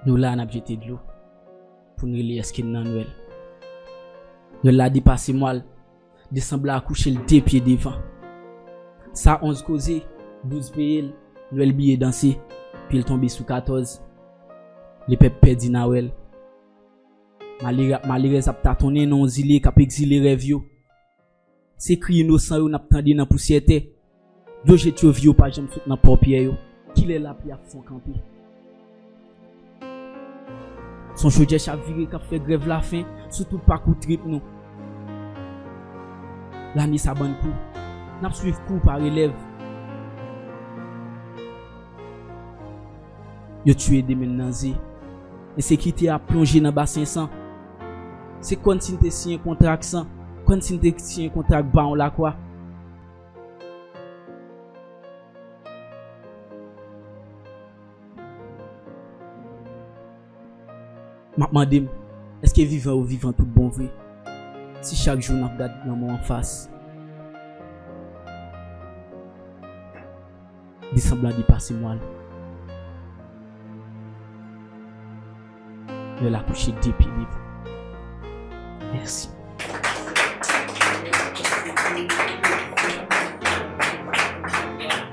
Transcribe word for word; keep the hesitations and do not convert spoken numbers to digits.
Nou la n ap jete dlo pou n rele èske n nan Nwèl. Nwèl la depase mwa l, desanm la akouche l de pye devan. Sa onz koze, douz peye l, Nwèl bliye danse, pye l tonbe sou katòz. Lepèp pèdi Nawèl. Malere ak malerèz ap tatonnen nan yon zile k ap egzile rèv yo. Se kri inosan yo n ap tande nan pousyè tè. Dlo je tyovi yo pa janm sot nan pòpyè yo. Kilè lapli ap fon kanpe? Se yon chodyè chavire k ap fè grèv lafen sou tout pakou trip nou. Lame sa bann kou. N ap swiv kou pa relèv. Yo tiye de men n nan ze. Ensekite a plonje nan basen san. Se kòmsi n te siyen kontra ak san. Kòmsi n te siyen kontra ak bawon lakwa. M ap mande m, èske vivan yo vivan tout bon vre? Si chak jou n ap gad lanmò anfas. Desanm la depase mwa l. Nwèl akouche de pye devan. Mèsi.